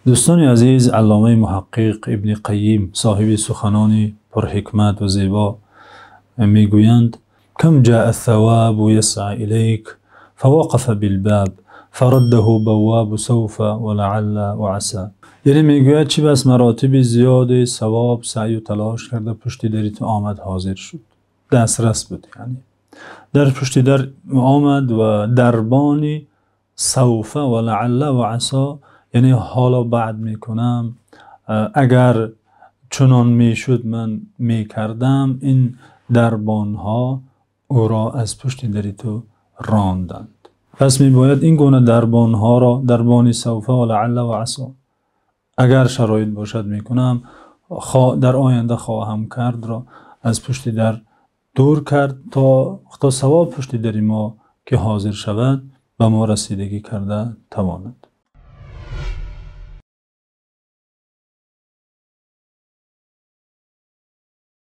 Дӯстони азиз, Аллома Муҳаққиқ Ибни Қайим, соҳиби суханони пурҳикмат ва зебо, мегӯянд: كم جاء الثواب يسعى إليك فوقف بالباب فرده بواب سوف ولعل وعسى. Яъне мегӯяд, чӣ бас маротиби зиёде савоб саъю талош карда пушти дари ту омад, ҳозир шуд, дастрас буд, яъне дар пушти дар омад ва дарбони سوف ولعل وعسى, яъне ҳоло баъд мекунам, агар чунон мешуд, ман мекардам, ин дарбонҳо ӯро аз пушти дари ту ронданд. Пас мебояд ин гуна дарбонҳоро, дарбони سوف ولعل وعسى, агар шароит бошад мекунам, дар оянда хоҳам кард, ро аз пушти дар дур кард, то савоб пушти дари мо ки ҳозир шавад, ба мо расидагӣ карда тавонад.